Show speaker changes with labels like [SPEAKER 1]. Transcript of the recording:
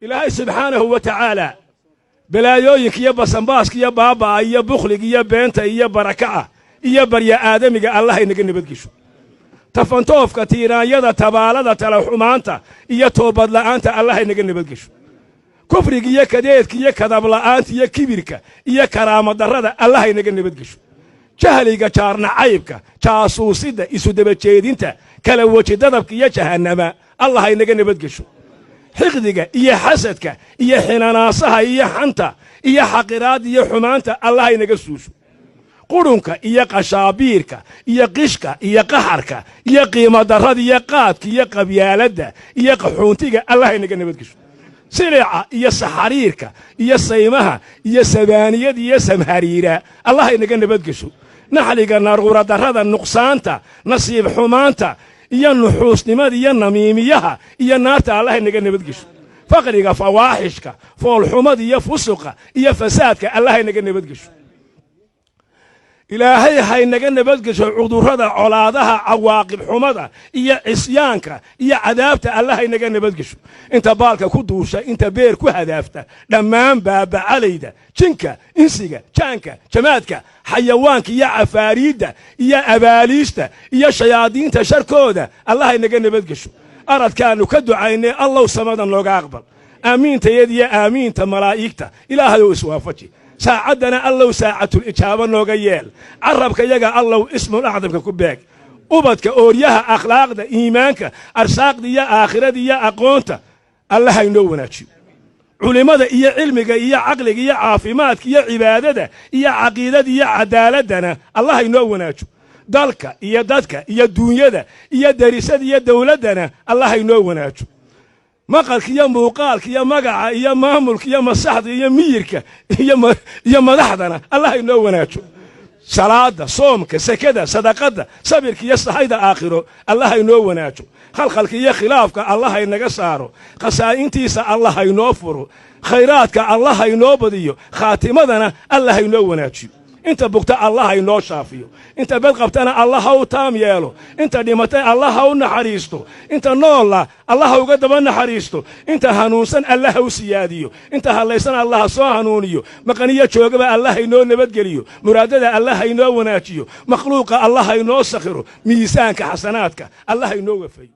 [SPEAKER 1] Ilaahay subxaanahu wa tacaala balaayooyinka iyo basanbaaska iyo baaba'a iyo bukhliga iyo beenta iyo baraka'a iyo barya aadamiga Allah inaga nabadgesho. Tafantoofka, tiiraanyada, tabaalada, talaxumaanta iyo toobadla'aanta Allah inaga nabadgesho. Kufriga iyo kadeedka iyo kadabla'aanta iyo kibirka iyo karaamadarrada Allah inaga nabadgesho. Jahliga, jaarnacaybka, jaasuusidda, isudabajeedinta, kala weji dadabka iyo jahannama Allah inaga nabadgesho. Xiqdiga iyo xasadka iyo xinanaasaha iyo xanta iyo xaqiraadda iyo xumaanta Allah inaga suusho. Qudhunka iyo qashaabiirka iyo qishka iyo qaxarka iyo qiimodarrada iyo qaadka iyo qabyaaladda iyo qaxoontiga Allah inaga nabadgesho. Silica iyo saxariirka iyo saymaha iyo sabaaniyada iyo samhariira Allah inaga nabadgesho. Naxliga, naruuradarrada, nuqsaanta, nasiib xumaanta iyo nuxuusnimada iyo namiimiyaha iyo naarta Allah inaga nabadgesho. Faqriga, fawaaxishka, foolxumada iyo fusuqa iyo fasaadka Allah inaga nabadgesho. Ilaahay haynaga nabadgesho cudurrada, colaadaha, cawaaqib xumada iyo cisyaanka iyo cadaabta Allah haynaga nabadgesho. Inta baalka ku duusha, inta beer ku hadaafta, dhammaan baabacalayda, jinka, insiga, jaanka, jamaadka, xayawaanka iyo cafaariidda iyo abaaliista iyo shayaadiinta sharkooda Allah haynaga nabadgesho. Aradkaannu ka ducaynay Allow samada nooga aqbal. Aamiintayad iyo aamiinta malaa'igta Ilaahayow iswaafaji. Saacaddana Allow saacatul ijaabo nooga yeel. Carabka yaga Allow ismul acdamka ku beeg. Ubadka, ooryaha, akhlaaqda, iimaanka, arsaaqda iyo aakhirada iyo aqoonta Allah haynoo wanaajiyo. Culimmada iyo cilmiga iyo caqliga iyo caafimaadka iyo cibaadada iyo caqiidada iyo cadaaladdana Allah haynoo wanaajo. Dalka iyo dadka iyo duunyada iyo derisada iyo dowladdana Allah haynoo wanaajo. Maqalka iyo muuqaalka iyo magaca iyo maamulka iyo masaxda iyo miyirka iyo madaxdana Allah inoo wanaajo. Salaada, soomka, sekada, sadaqadda, sabirka iyo sahayda aakhiro Allah inoo wanaajo. Khalkhalka iyo khilaafka Allah haynaga saaro. Khasaa'intiisa Allah haynoo furo. Khayraadka Allah haynoo badiyo. Khaatimadana Allah haynoo wanaajiyo. Inta bugta Allah haynoo shaafiyo. Inta bed qabtana Allah ha u taam yeelo. Inta dhimatay Allah ha u naxariisto. Inta noolla Allah ha uga daba naxariisto. Inta hanuunsan Allah ha u siyaadiyo. Inta hadlaysan Allah ha soo hanuuniyo. Maqaniyo joogaba Allah haynoo nabadgeliyo. Muraadada Allah haynoo wanaajiyo. Makhluuqa Allah haynoo sakhiro. Miisaanka xasanaadka Allah haynoo wafeeyo.